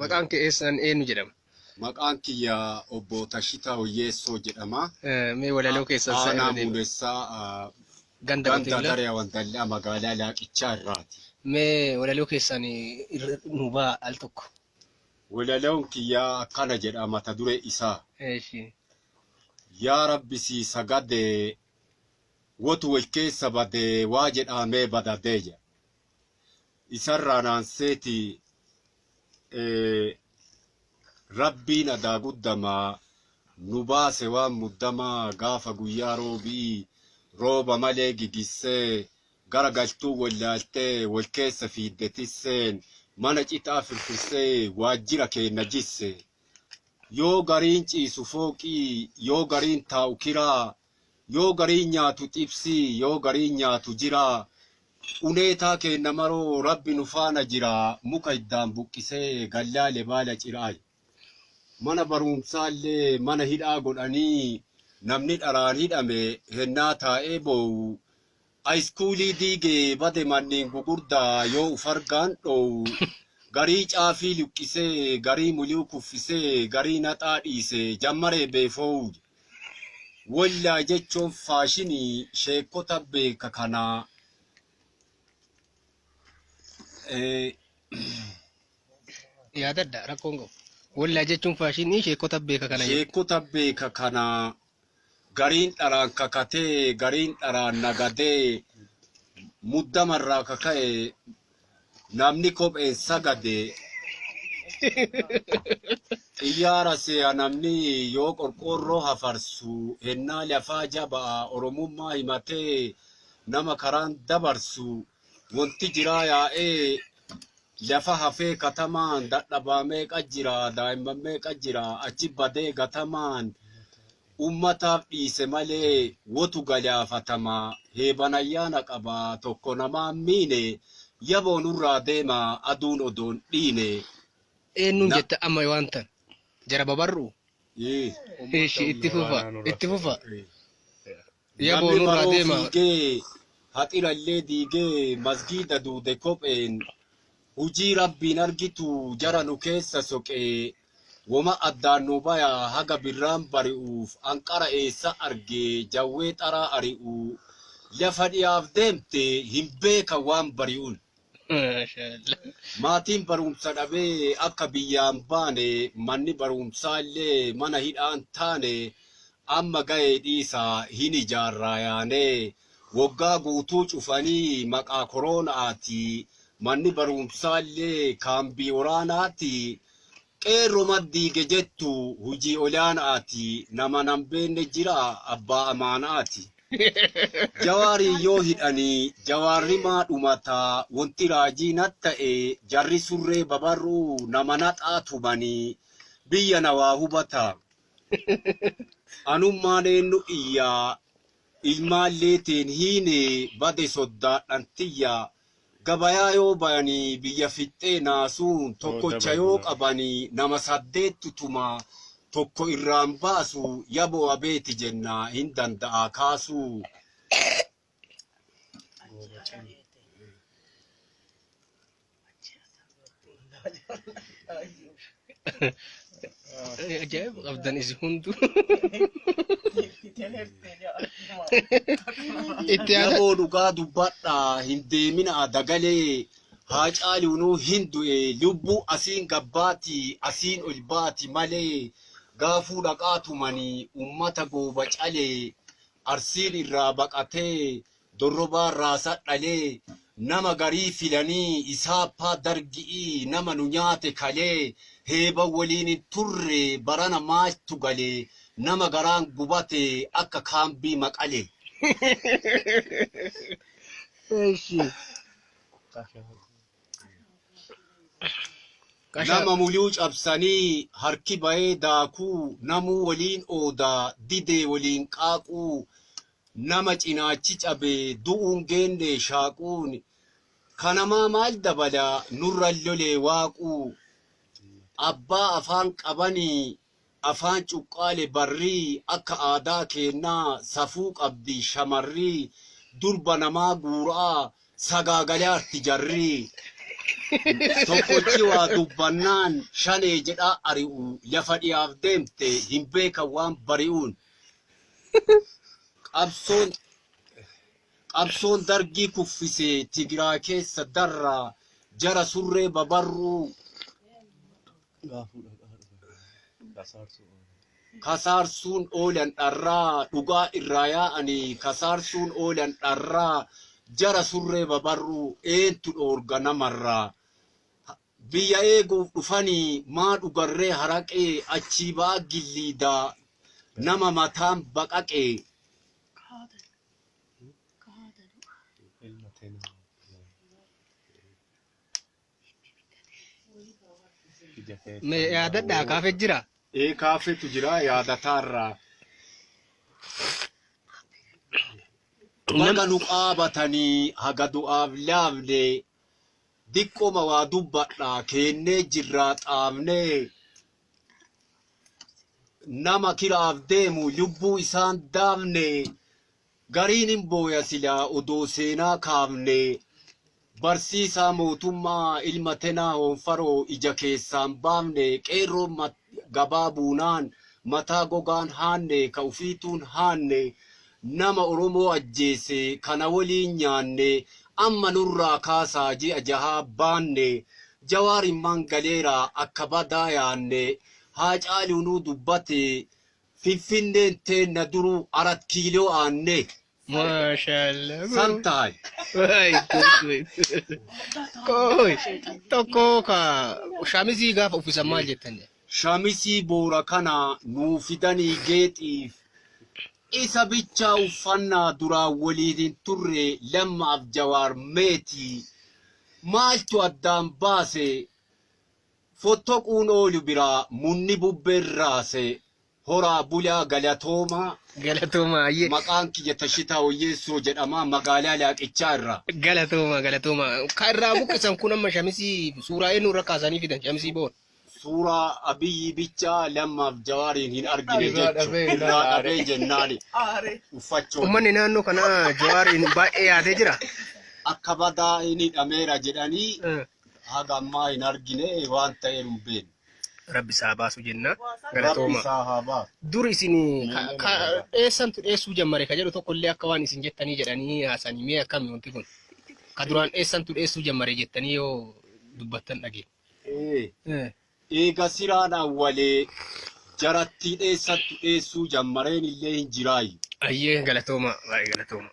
Maqaan kee eessaan eenyu jedhama? Maqaan kiyya obbo Tashitaa Wayyeessoo jedhama. Mee walaloo keessan isaa Aanaa irra deebi'a. Muunessaa Ganda qotee ganda bulaa. Daree Wandallaa magaalaa Laaqichaa irraati. Mee walaloo keessan irra nu ba'a al tokko. Walaloon kiyya akkana jedha mata duree isaa. Eeshi. Yaa Rabbi sii sagadee wotu wal keessa badee waa jedhaamee badadee jedha. Isarraa naanseeti Rabbiin adaa guddamaa nu baase waan muddamaa gaafa guyyaa roobi'ii rooba malee gigissee gara galtuu wallaaltee wal keessa fiidde tisseen mana citaa firfirsee waajjira keenna jisse. Yoo gariin ciisu fooqii yoo gariin taa'u kiraa Yoo gariin nyaatu xibsii yoo gariin nyaatu jiraa Uneetaa keenna maroo Rabbi nu faana jiraa Muka hiddaan buqqisee gallaale baala ciraay Mana baruumsaallee mana hidhaa godhanii Namni dharaan hidhame hennaa taa'ee boowu Ayiskuulii diigee bade manniin gugurdaa yoo uf argaan dhoowu Garii caafii luqqisee garii muluu kuffisee garii naxaa dhiise jammaree beefoowu Wollaay jechuun faashinii sheekkota beeka kanaa. Yaadadha rakkoon qabu. Wollaay jechuun faashinii sheekota beeka kana jedhu. Sheekota beeka kanaa gariin dharaan kakatee gariin dharaan nagadee muddamarraa kaka'e Namni kopheen sagade xiyyaara see'a namni yoo qorqoorroo hafarsu hennaa lafaa jaba'a Oromummaa himatee nama karaan dabarsu wonti jiraa yaa'ee lafa hafee katamaan dadhabaa meeqa jira daa'imman meeqa jira achi badee gatamaan Ummataaf dhiise malee wotu galaafatama Heeban ayyaana qaba tokko namaan miine Yaboo nurraa deema aduun odoon dhiine Eenyuun Na. jetta amma waan tan? Jara babarru'u? Ii. Ishi itti fufa itti fufa. Yaboo Namni nurraa maroo deema. fiigee haxirallee diigee masgiida duude kopheen hujii rabbiin argitu jara nu keessa soqee woma addaan nu baya haga birraan bari'uuf anqara eessa arge jawwee xaraa ari'u lafa dhiyaaf deemte hin beekan waan bari'uun. Maashaallah. Maatiin barumsa dhabee akka biyyaan baane manni barumsaa illee mana hidhaan taane amma ga'ee dhiisaa hin ijaarraa yaanee woggaa guutuu cufanii maqaa koroonaati manni barumsaa illee kaambii waraanaati qeerroma diige jettu hujii olaanaati nama nan beenne jira abbaa amaanaati. Jawaarii yoo hidhanii jawaarri maa dhumata wonti raajii nat ta'e jarri surree babarruu nama naxaa tumanii biyya na waa hubata. Anummaan eennu iyya ilmaallee teen hiine bade soddaadhan tiyya gabayaa yoo bayanii biyya fixxee naasuun tokkocha yoo qabanii nama saddeettu tuma tokko irraan baasu yaboo abeeti jenna hin danda'a kaasuu. Ajaa'iba qabdan isin hunduu. Itti yaada. Yaboo dhugaa dubbadhaa hin deeminaa dagalee haa caaluunuu hin du'e lubbuu asiin gabbaati asiin ol baati malee gaafuu dhaqaa tumanii ummata gooba calee arsiin irraa baqatee Dorrobaan raasa dhalee Nama garii filanii Isaappaa dargi'ii Nama nu nyaate kalee Heeban waliin hin turre Barana maaltu gale Nama garaan gubate Akka kaambii maqalee. Eshi. Qashaa. Nama muluu cabsanii harki bayee daakuu namuu waliin oodaa didee waliin qaaquu Nama cinaachi cabe du'uun geenne shaaquun Ka namaa maal dabala nurran lolee waaquu Abbaa afaan qabanii afaan cuqqaale barrii Akka aadaa keennaa safuu qabdi shamarrii Durba namaa guura'aa sagaagalaarti jarrii. Tokkochi waa dubbannaan shanee jedhaa ari'u lafa dhiyaaf deemte hin beekan waan bari'uun. Qabsoon qabsoon dargii kuffise Tigiraa keessa darraa jara surree babarruu kasaarsuun oolan dharraa dhugaa irraa yaa'anii kasaarsuun oolan dharraa jara surree babarruu eentu dhoorga namarraa. Biyya eeguuf dhufanii maa dhugarree haraqee achii ba'aa gilliidaa nama mataan baqaqee. Mee yaadadhaa kaafee jira. Ee kaafetu jira yaadataarraa. Baga nu qaabatanii haga du'aaf laafne diqqoma waa dubbadhaa keennee jirraa xaafnee nama kiraaf deemu lubbuu isaan daafne gariin hin booya silaa odoo seenaa kaafne barsiisaa mootummaa ilma tenaa hoonfaroo ija keessaan baafne qeerroon gabaa buunaan mataa gogaan haanne ka ufiituun haanne nama Oromoo ajjeese kana waliin nyaanne amma nurraa kaasaa ji'a jahaa baanne Jawaar immaan galeera akka badaa yaanne haa caaluunuu dubbate Finfinneen teenna duruu arat kiiloo aanne. Maashaallah. San tahay. Waay, Kooy tokko ka shamizii gaafa uffisan maal jettan jedhe. Shamisii boora kana nuu fidanii geexiif isa bichaa uffannaa duraan waliin hin turre lammaaf Jawaar meetii maaltu addaan baase fottoquun oolu biraa munni bubbeen raase horaa bulaa galatoomaa. Galatooma ayyee. Maqaan kiyya Tashitaa Wayyeessoo jedhama magaalaa Laaqichaa irraa. Galatooma galatooma. Ka irraa buqqisan kun amma shamisii suuraa eenyu irra kaasanii fidan shamisii boora. Suuraa Abiyyi bichaa lammaaf Jawaariin hin argine Irraa jechuudha. dhabee Irraa dhabee jennaani uffachuun. Uummanni naannoo kanaa Jawaariin baay'ee yaadee jira. Akka badaa inni hidhameera jedhanii haga ammaa hin argine waan ta'eef hin beeknu. Rabbi isaa baasu jenna. Rabbi Galatooma. isaa haa baasu. Dur isin dheessantu dheessuu jammare ka jedhu tokko illee akka waan isin jettanii jedhanii haasanii mee akkami wanti kun? Ka duraan dheessantu dheessuu jammare jettanii yoo dubbattan dhagee. Ee. Eega siraan awwalee jarattii dheessattu dheessuu jammareen illee hin jiraayu. Ayyee galatooma baay'ee galatooma.